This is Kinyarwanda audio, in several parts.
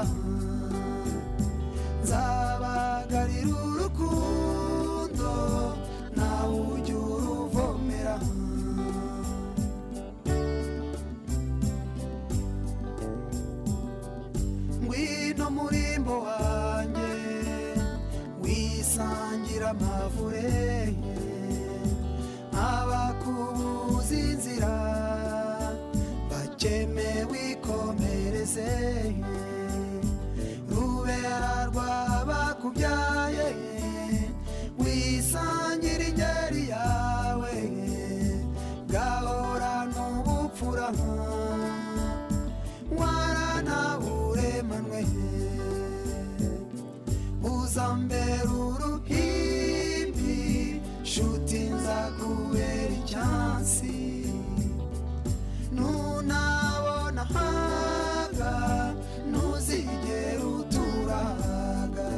neza, nzabagarira urukundo nawe ujya uruvomera. Ngwino murimbo wanjye wisangira amavure, abakubuza inzira bakeme wikomereze, rubera rwabakubyaye wisangira ingeri yawe, gahora n'ubupfura waranaburemanwe, uzambera uruhimbi shuti nzakubera icyansi, nunabona haga ntuzigera uturaga.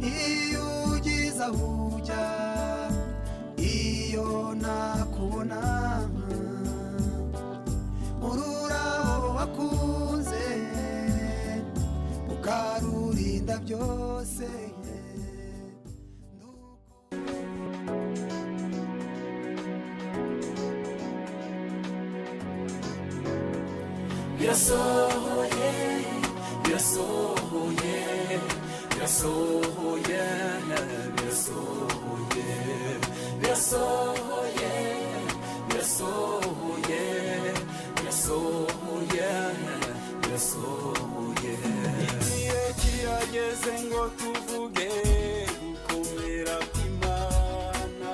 Iyo ugize aho ujya iyo nakubona, ururabo wakunze ukarurinda byose. Birasohoye, birasohoye, birasohoye, birasohoye, birasohoye, birasohoye, birasohoye, birasohoye. Igihe kirageze ngo tuvuge gukomera kw'Imana,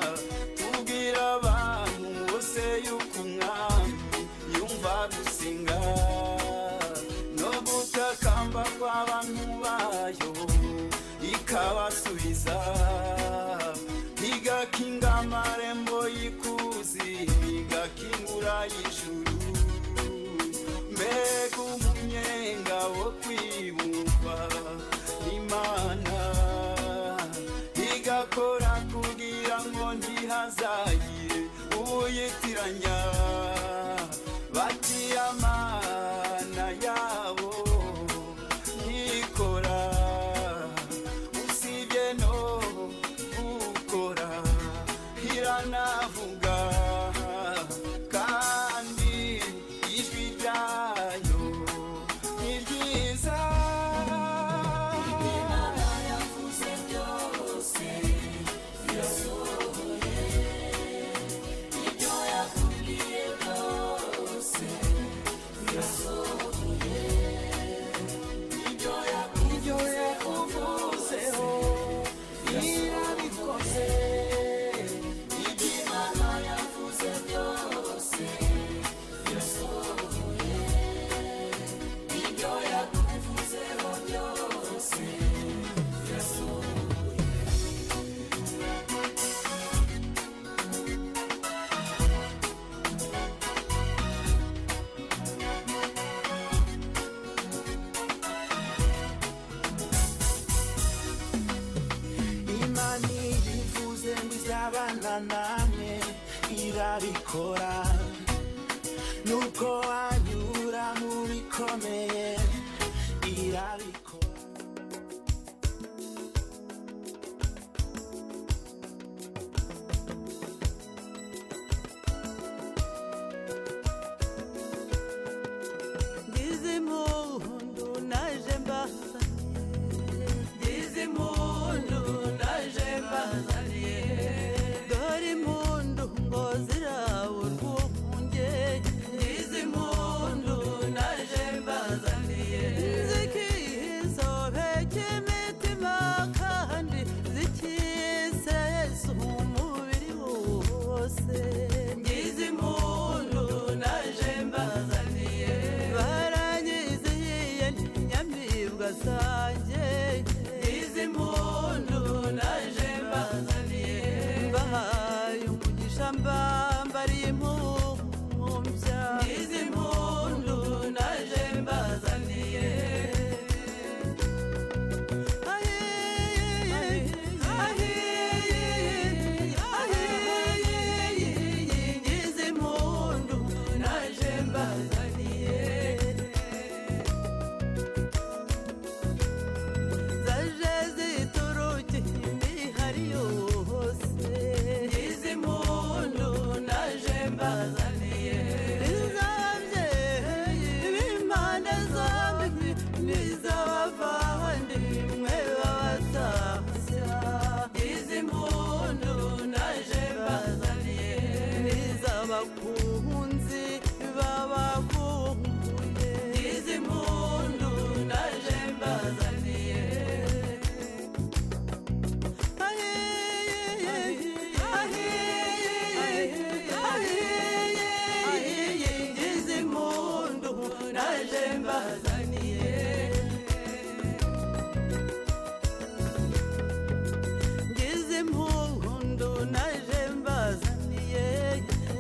tubwira abantu bose yuko Umwami yumva gusenga no gutakamba kw'abantu bayo, ikabasubiza, igakinga amarembo y'ikuzimu, igakingura y'ijuru. Mbega umunyenga wo kwibumva Imana, igakora kugira ngo ntihazagire uyitiranya, bati amana yabo ntikora, usibye no gukora iranavuga, kandi ijwi ryayo ni ryiza. Imana yavuze byose birasohoye, ibyo yakubwiye byose birasohoye, ibyo Ibyo yakuvuzeho irabikoze. Ibyo Imana yavuze byose birasohoye, ibyo yakuvuzeho byose birasohoye. Imana ibivuze ngo izabana namwe irabikora, nuko wanyura mu bikomeye irabikora. Ngize impundu naje mbazaniye, ngize impundu naje mbazaniye, dore impundu ngo zirabe urwunge, ngize impundu naje mbazaniye. mbazaniye. Ngize impundu naje mbazaniye,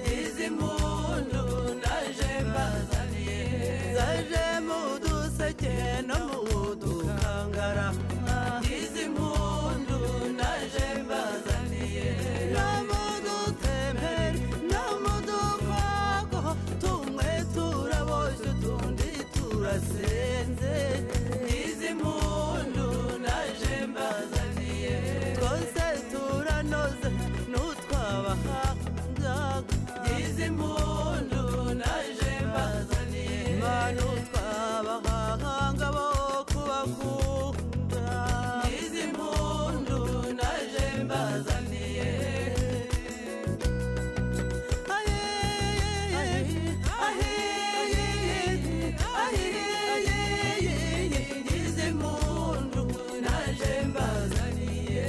ngize impundu naje mbazaniye, zaje mu duseke no mu dukangara. Ngize impundu naje mbazaniye, no mu dutemberi no mu dukwago, tumwe turaboshye utundi turasenze. Ngize impundu naje mbazaniye, twose turanoze n'utwabahanga. Ngize impundu naje mbazaniye, manu twabahanga bo kubakunda. Ngize impundu naje mbazaniye. Ngize impundu naje mbazaniye.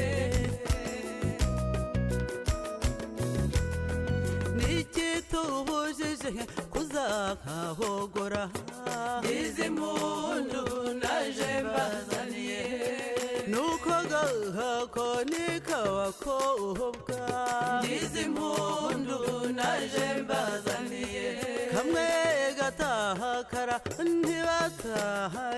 Nikitubujije kuzakahogora. Ngize impundu naje mbazaniye, nuko gahako nikabakobwa. Ngize impundu naje mbazaniye, kamwe gatahakara ntibatahe.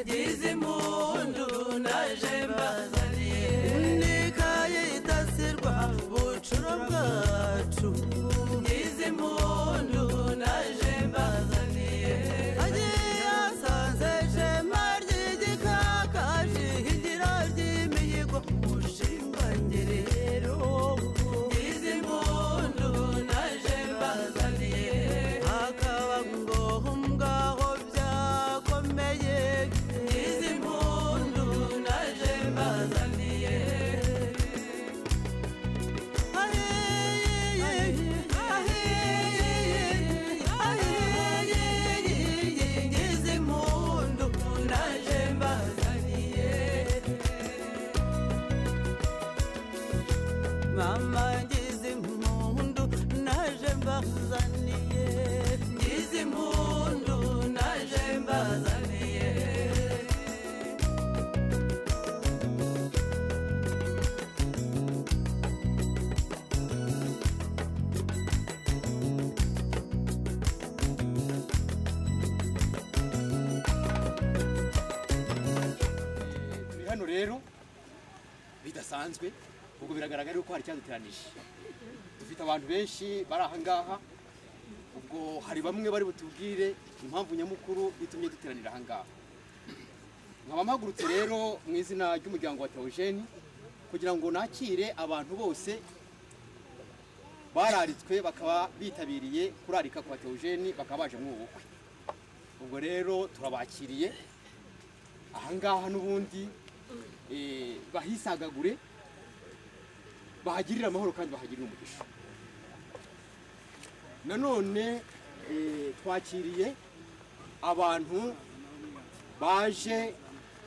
Ngize impundu naje mbazaniye, nikayitasirwa bucuro bwacu. Ngize impundu naje mbazaniye, agiye asanze shema ry'igikakaji, hindiro ry'imihigo mushingangerero. Ngize impundu naje mbazaniye, akaba ngombwa aho byakomeye. Ngize impundu naje mbazaniye. Ngize impundu naje mbazaniye, mama ngize impundu naje mbazaniye, ngize impundu naje mbazaniye. Turi hano rero bidasanzwe, ubwo biragaragara yuko hari icyaduteranije. Dufite abantu benshi bari aha ngaha, ubwo hari bamwe bari butubwire impamvu nyamukuru itumye duteranira aha ngaha. Nkaba mpagurutse rero mu izina ry'umuryango wa Theogene kugira ngo nakire abantu bose bararitswe bakaba bitabiriye kurarika kwa Theogene, bakaba baje muri ubu bukwe. Ubwo rero turabakiriye ahangaha n'ubundi, bahisagagure, bahagirire amahoro kandi bahagirire umugisha. Nanone twakiriye abantu baje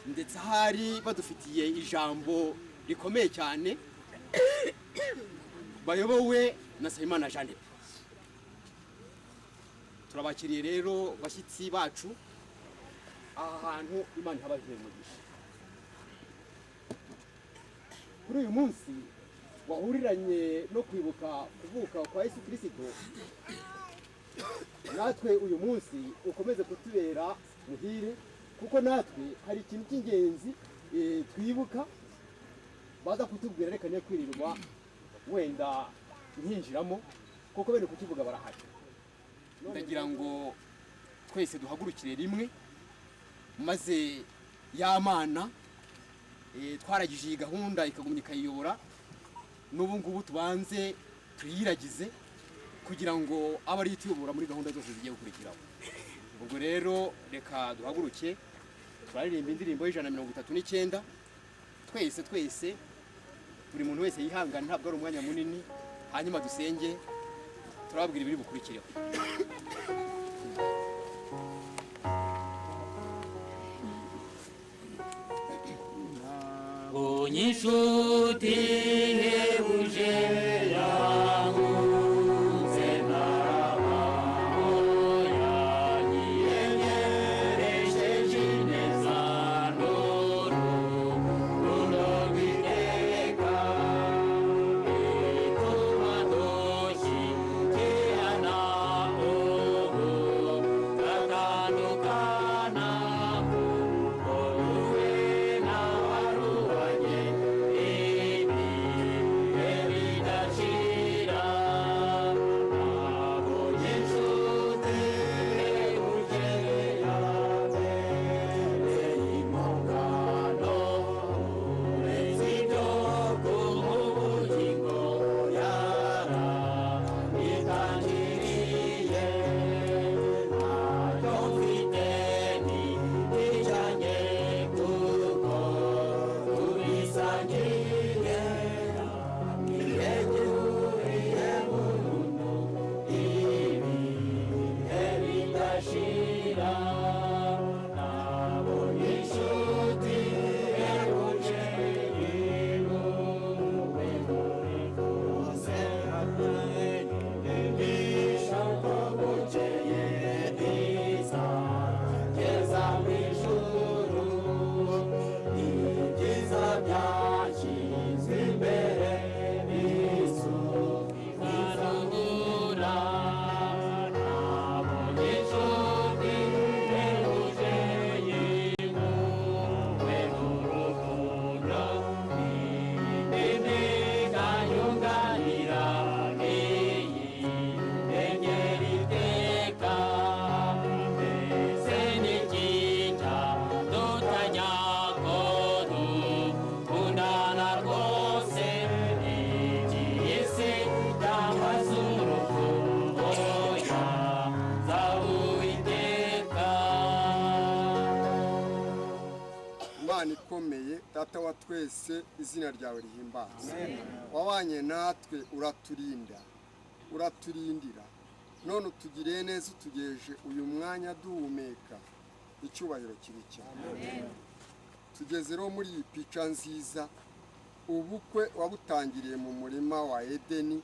ndetse hari badufitiye ijambo rikomeye cyane, bayobowe na Nsabimana Jean de Paul. Turabakiriye rero bashyitsi bacu, aha hantu Imana ihabahe umugisha. Kuri uyu munsi wahuriranye no kwibuka kuvuka kwa Yesu Kirisito, natwe uyu munsi ukomeze kutubera muhire, kuko natwe hari ikintu cy'ingenzi twibuka baza kutubwira. Reka niyo kwirirwa wenda nkinjiramo, kuko bene kukivuga barahari. Ndagira ngo twese duhagurukire rimwe, maze ya Mana twaragije iyi gahunda ikagumya ikayiyobora, n'ubu ngubu tubanze tuyiragize kugira ngo abe ariyo ituyobora muri gahunda zose zigiye gukurikiraho. Ubwo rero reka duhaguruke, turaririmba indirimbo y'139 twese twese, buri muntu wese yihangane, ntabwo ari umwanya munini, hanyuma dusenge, turababwira ibiri bukurikireho. Onyishuti ihebuje yankunze ntabaho yanyiyemereye. Data wa twese, izina ryawe rihimbazwe. Wabanye natwe, uraturinda, uraturindira, none utugiriye neza, utugejeje uyu mwanya duhumeka. Icyubahiro kibi cyane. Tugeze rero muri iyi pica nziza. Ubukwe wabutangiriye mu murima wa Edeni,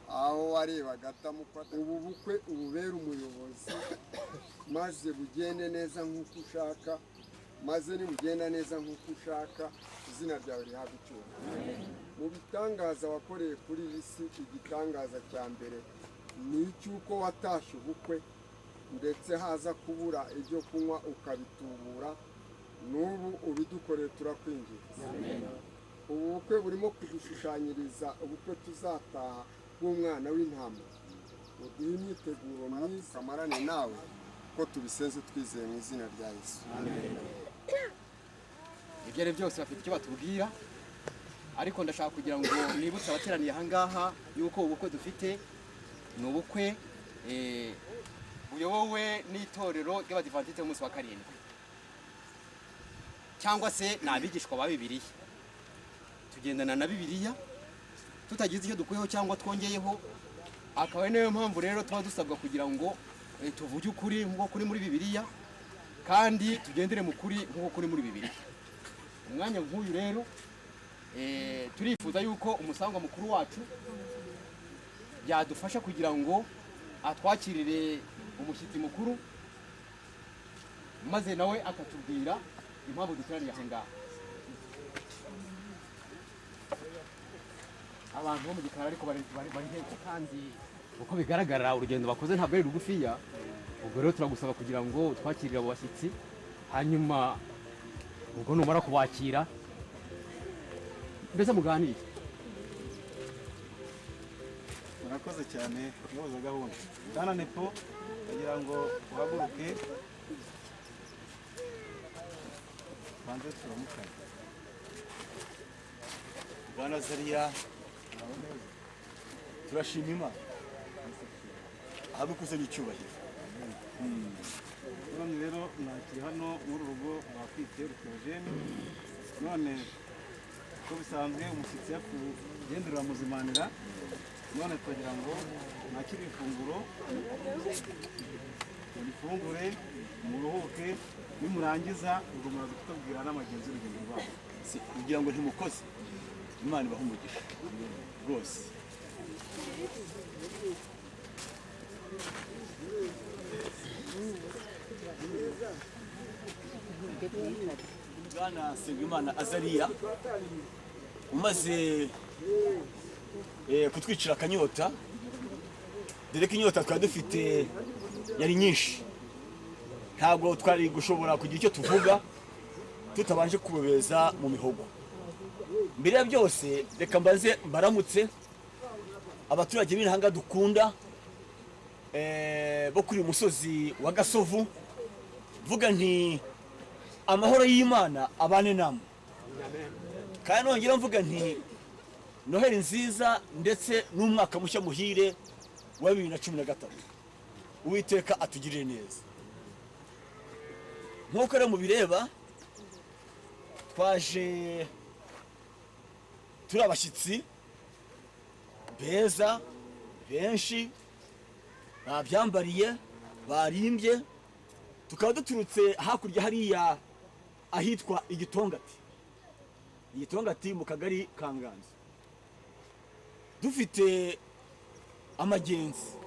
aho warebaga Adamu ko ubu bukwe ububera umuyobozi, maze bugende neza nk'uko ushaka. Maze nibugenda neza nk'uko ushaka, izina ryawe rihabwa icyubahiro. Mu bitangaza wakoreye kuri iyi si, igitangaza cya mbere ni icy'uko watashye ubukwe, ndetse haza kubura ibyo kunywa ukabitubura. N'ubu ubidukoreye, turakwinginze. Ubu bukwe burimo kudushushanyiriza ubukwe tuzataha bw'umwana w'intama. Uduhe imyiteguro myiza, amarane nawe, ko tubisenze twizeye mu izina rya Yesu. Ibyo ari byose bafite icyo batubwira, ariko ndashaka kugira ngo nibutse abateraniye aha ngaha yuko ubukwe dufite ni ubukwe buyobowe n'itorero ry'Abadivantisite b'umunsi wa karindwi, cyangwa se ni abigishwa ba Bibiliya. Tugendana na Bibiliya tutagize icyo dukuyeho cyangwa twongeyeho. Akaba ari nayo mpamvu rero tuba dusabwa kugira ngo tuvuge ukuri nk'uko kuri muri Bibiliya, kandi tugendere mu kuri nk'uko kuri muri Bibiliya. Umwanya nk'uyu rero, turifuza yuko umusangwa mukuru wacu yadufasha kugira ngo atwakirire umushyitsi mukuru, maze nawe akatubwira impamvu duteraniye aha ngaha. Abantu bo mu gikari ariko bari hepfo, kandi uko bigaragara urugendo bakoze ntabwo ari rugufiya. Ubwo rero turagusaba kugira ngo twakirire abo bashyitsi, hanyuma ubwo numara kubakira mbese muganire. Murakoze cyane, muyobozi wa gahunda. Bwana Nepo, ndagira ngo uhaguruke banze turamukanye. Bwana Zariya, turashima Imana ahabwe n'icyubahiro. None rero nakiri hano muri uru rugo rwa Kwiteru Theogene. None uko bisanzwe umushyitsi yakugenderera muzimanira, none turagira ngo mwakire ifunguro, murifungure, muruhuke. Nimurangiza ubwo muraza kutubwira n'amagenzi y'urugendo rwabo. Si kugira ngo ntimukoze, Imana ibahe umugisha rwose. Bwana Nsengimana Azariya, umaze kutwicira akanyota, dore ko inyota twari dufite yari nyinshi, ntabwo twari gushobora kugira icyo tuvuga tutabanje kubobeza mu mihogo. Mbere ya byose reka mbanze mbaramutse abaturage b'intanga dukunda bo kuri uyu musozi wa Gasovu, mvuga nti amahoro y'Imana abane namwe, kandi nongera mvuga nti Noheli nziza ndetse n'umwaka mushya muhire wa 2013. Uwiteka atugirire neza. Nk'uko rero mubireba, twaje turi abashyitsi beza benshi babyambariye barimbye, tukaba duturutse hakurya hariya ahitwa Igitongati, Igitongati mu kagari ka Nganzo. Dufite amagenzi,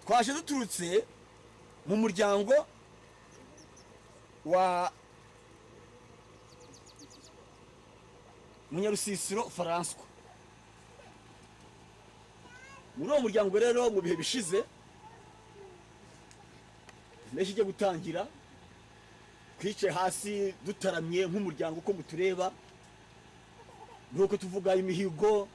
twaje duturutse mu muryango wa Munyarusisiro François. Muri uwo muryango rero mu bihe bishize impeshyi ijya gutangira, twicaye hasi dutaramye nk'umuryango uko mutureba, nuko tuvuga imihigo